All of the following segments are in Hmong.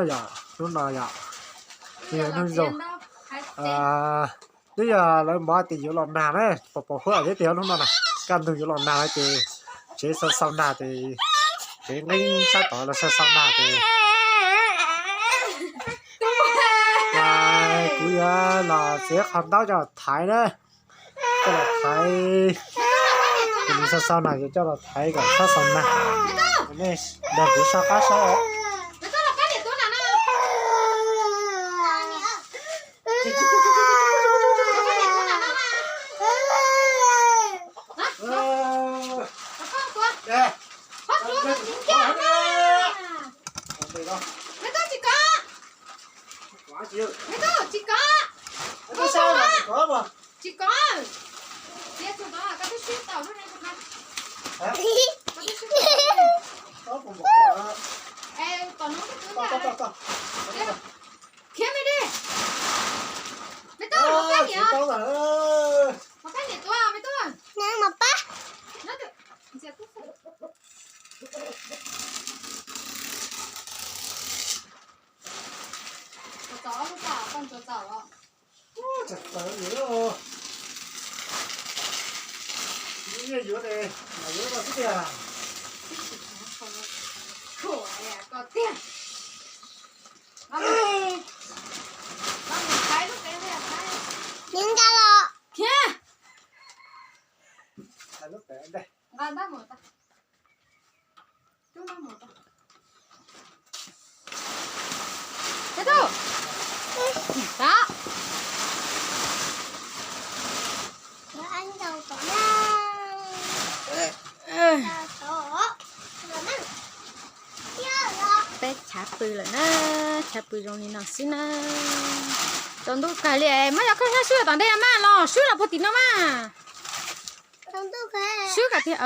Yog hnub no yog, yog hnub zoo, twb yog lawv mov tias yuav los nag na, pom pom huab thiab tias hnub no na, kaj ntug yuav los nag na ces tsev xau xau nag ces, tsev nqeeb sab tod los xau xau nag ces kuv yuav los txiav qhov ntaub coj los thaiv na, coj los thaiv, ces nws xau xau nag ces coj los thaiv kom txhob xau nag. Nej nrog kuv soj qab saib. Tsis kov. Khiav me di. Me tub, mus pab niam. Mus pab niam tuaj, me tub. Mus pab. Txaus txaus, koj ntsuas txaus. Yuav, yuav, yuav xwb tiag. Nqa los. Khiav. Nqa ntab mus. Tus, peb chav pw lawm na, chav pw zoo li no xwb na. Tsaus ntuj kawg li, muab cov khaub hlab swb tom ntej mas los swb los puag tim no mas. Swb kom tiag,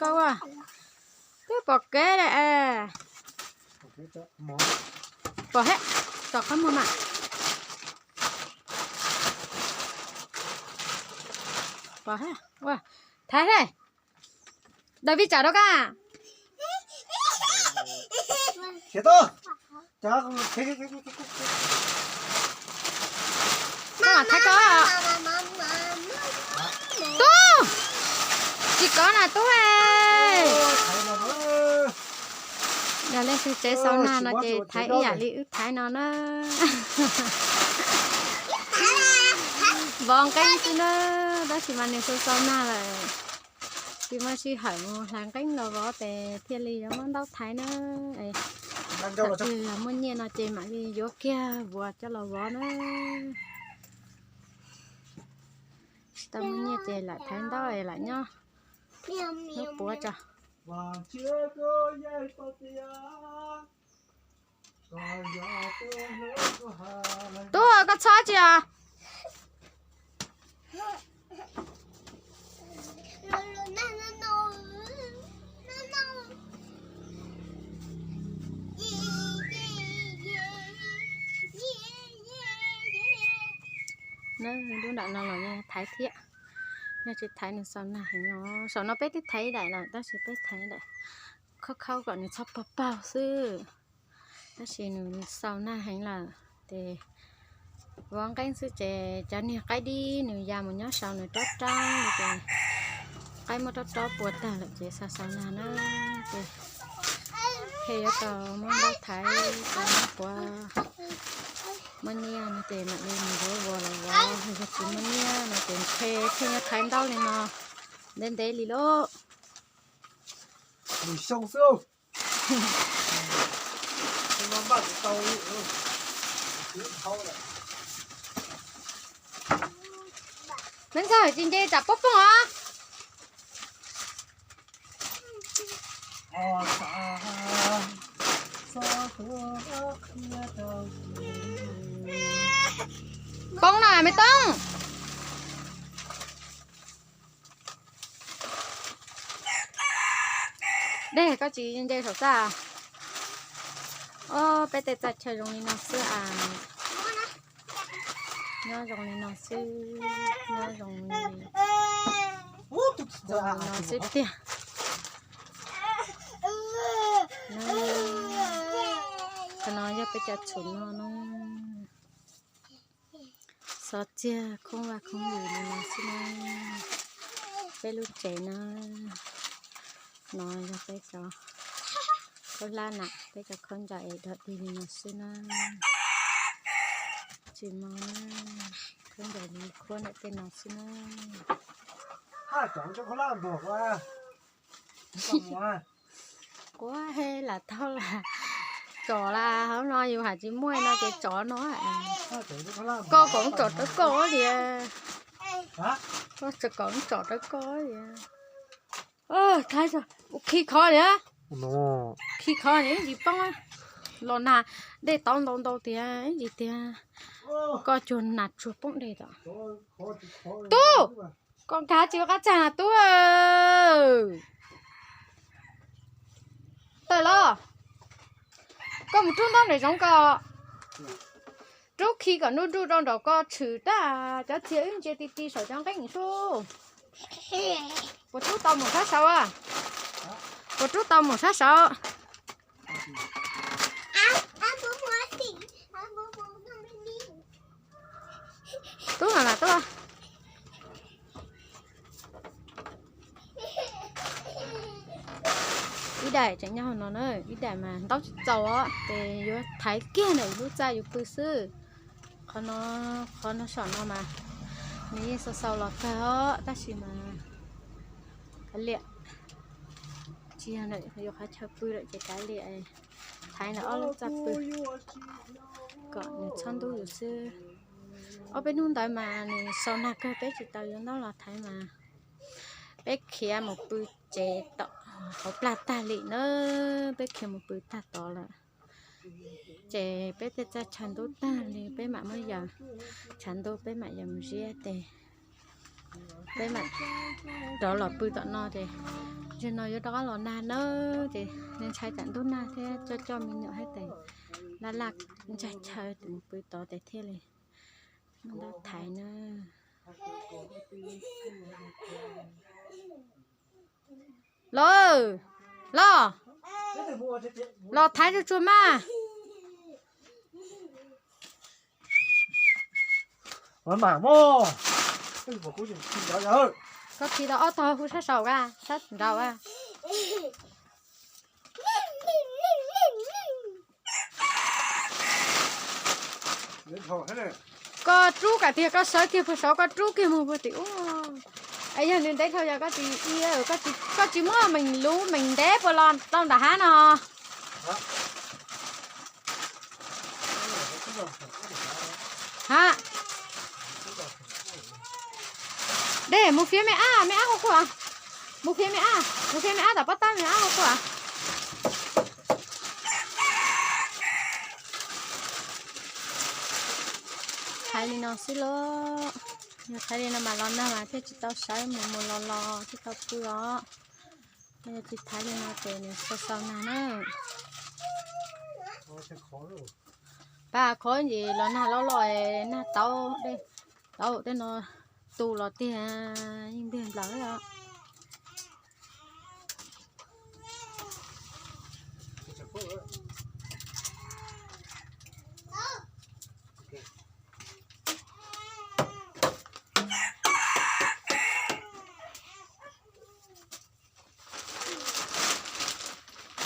koj ua, twb pom kev lawm. Pom thiab, tom qhov muag mas. Pom thiab, ua, thaiv thiab. David tsam rau koj. Koj mam thaiv koj. Tub, tsis kov na tub. Yog leej twg tsev xau nag no ces thaiv ib yam li wb thaiv no na. Vov nqeeb xwb na, tab sis mas nws xau xau nag lawm. Tsis muaj sij hawm mus hlais nqeeb los vov ces thiaj li yuav muab ntaub thaiv na. Thaum twg muaj nyiaj no ces mam li yuav kiag vuas coj los vov na. Tsis tau muaj nyiaj ces lam thaiv ntaub es lam nyob, nyob puav tso. Tub, koj txhob tsi os. Lub nram no los thaiv thiab, yog tsis thaiv nws xaus nag heev os. Saum no peb twb thaiv daim lawm tab sis peb thaiv daim khaub khaub kom nws txhob paug paug xwb. Tab sis nws xaus nag heev lawm ces vov nqeeb xwb ces cov niag qaib dib nws ya mus nyob saum nws rob rab ces qaib muab rob rob puas tag lawm ces xaus xaus nag na. Ces thiaj yuav tau muab ntaub thaiv tau muab puav. Muaj nyiaj no ces mam li mus yuav vuas los vov, yog tsis muaj nyiaj no ces ntshe thiaj nyob thaiv ntaub li no ntev ntev li lauj. Nws xyoo xwb. Me ntxawg, tsis nce tsam pob poog os. Poob na me Toob. Dej, koj tsis nce saum txaj. Ob, peb tej txaj chaw zoo li no xwb as. Nyob zoo li no xwb, nyob zoo li no xwb tiag. Qhov no Yog peb cov txhuv no na, xov txiag khoob vaj khoob lis li no xwb na. Peb lub tsev na, no yog peb cov khaub hlab na, peb cov khaub ncaws es dog dig li no xwb na. Tsis muaj khaub ncaws li khuab ntawm tej no xwb na. Quab lam tau las tsom las hauv no yus hais tsis muaj no ces tsom no. Koj kom tsom rawv koj tias, koj kom tsom rawv koj tias. Khi khov tias, khi khov tias ib ntsis poob. Los nag dej tauv ntau ntau tias ib ntsis tias koj cuag nag tsuag poob dej tom. Tub, koj nkag tsis ua qab txag na tub. Tawm los, koj mus rub ntaub nram zoov ko, rub khi kom nruj nruj rau nraum ko tshwm tag cov txiag wb ntsia ti ti saum cov nqeeb sub. Puas rub tau mus sab saud? Puas rub tau mus sab saud? Tub no mas tub. Ib daim tseem nyob hauv no na, ib daim mas ntaub tsis txaus os, ces yuav thaiv kiag ntawm lub txaj yus pw xwb. Qhov no, qhov no saum no mas nws yeej xaus xaus los kawg os, tab sis mas kav liam, tsis yog ntawm yus qhov chaw pw lawm ces kav liam, thaiv ntawm ob lub txaj pw kom nws txhob ntub yus xwb. Ob peb hnub ntawd mas nws xaus nag kawg peb tsis tau yuav ntaub los thaiv mas peb khiav mus pw tsev tom hauv plag tag li na, peb khiav mus pw tag tod lawm. Ces peb tej txaj chaw ntub tag li peb mam muab yaws, tshav ntuj peb mam yaws mus ziab tes, peb mam rov los pw tom no ces zaum no yuav rov qab los nag na, ces ntshai tsam ntub nag thiab coj coj me nyuam thiab tes laj laj ntshai chaw tes mus pw tod tes thiaj li muaj ntaub thaiv na. Los, los, los thaiv tsuag tsuag mas. Koj khi tau ob tog hu sab saud a, sab nraud a. Koj rub kom tiag, koj sawv kiag puag saud, koj rub kiag mus puag tim ub. Es yog nws ntev dhau yog koj tsis, koj tsis muab meem luv meem ntev puas los tau nram hav no? Ha, dej mus fiav me ab, me ab hu kuv, mus fiav me ab, mus fiav me ab tom pob tab, me ab hu kuv. Thaiv li no xwb lauj, yog thaiv li no mas los nag mas thiaj tsis tau sawv mus mus los los thiaj tau pw os. Yog tsis thaiv li no ces nws xaus xaus nag na. Pas qhov ntsis los nag loj loj, nag tauv, tauv tej no tu los tiag, yeej ntiag nplawm os.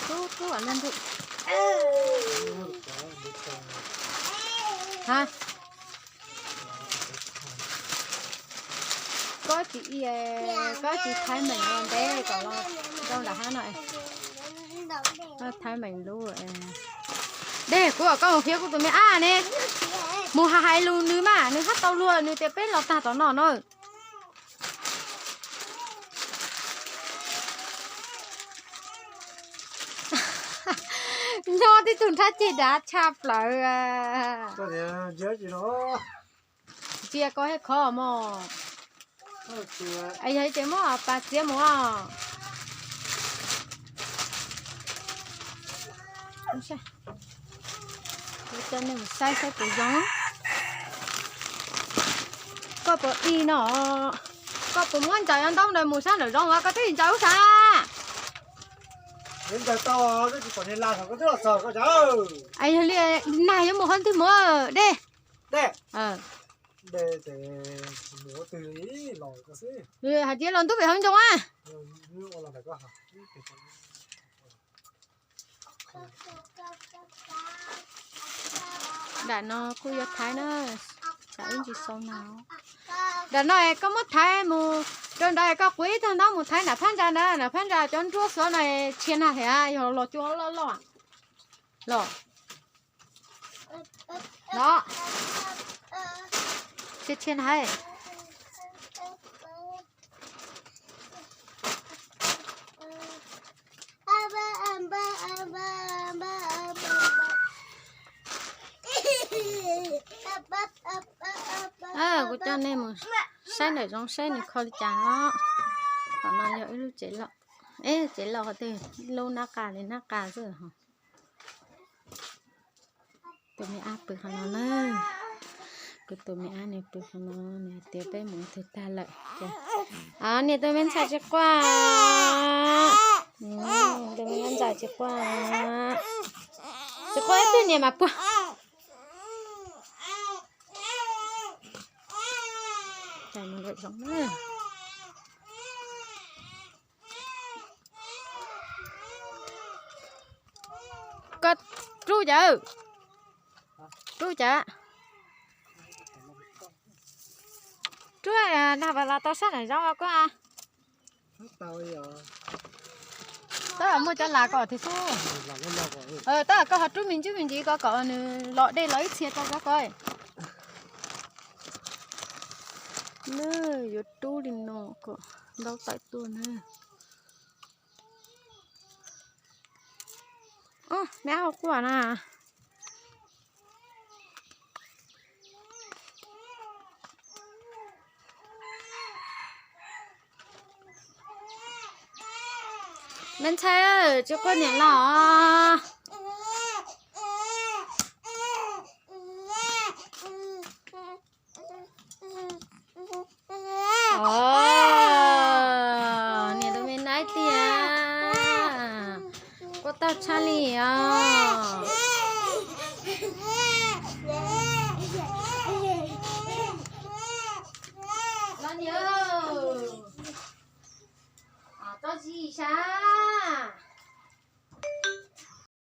Tub tub, ha, koj tsis, koj tsis thaiv meem los ntev kom los rau nram hav no. Thaiv meem lub dej, kuv kom koj mus fiav kuv tus me ab ne, mus hais hais lus nws mas nws hab tau luag, nws tias peb los tag tom no na. Nyob tib tug nrhab ceg dav tshaj plaws. Ntsia koj thiab khov mog. Yog ces muab pas txiav mus os. Coj nej mus saib saib puas zoo. Koj puas dig no? Koj puas muab ntsaws ntaub ntawd mus sab nraum zoov, koj twb ntsaws ub sab. Ntawd tau, koj tsis pom niag Las thaum koj twb los txog koj cas. Yog li nag yuav mus qhov twg mus dej? Dej. Hais tias los ntuj pem hauv ncoo a. Nram no kuj yuav thaiv na, tsam ib ntsis xaus nag. Nram no es koj muab thaiv mus rau nrad, koj quav ib tug ntaub mus thaiv nram phab ntsa na, nram phab ntsa cov nruab xuav no tshia nag thiab, yog los cua loj loj los. Los. Tshia tshia nag. Kuv coj nej mus saib ntawm zoov saib nws kho li cas os. Tom no yog ib lub tsev loj, tsev loj qhov twg, lub nab qa li nab qa xwb. Tus me ab pw qhov no na, kuv tus me ab nws pw qhov no, nws hais tias peb mus ib tug tag lawm. Niam tus me ntxhais tsis quaj, tus me ntxhais tsis quaj, tsis quaj ib pliag niam mas puag. Koj rub cas, rub cas, rub nag pas los tau sab nram zoov koj. Tab muaj cov las kom thiab xwb. Tab koj ho rub me ntsis me ntsis ko kom nws los dej los ib txhia rau koj ko. Nws yuav rub li no kom ntaub tawm tuaj na. Me ab quaj na. Me ntxhais, tsis quaj niam los.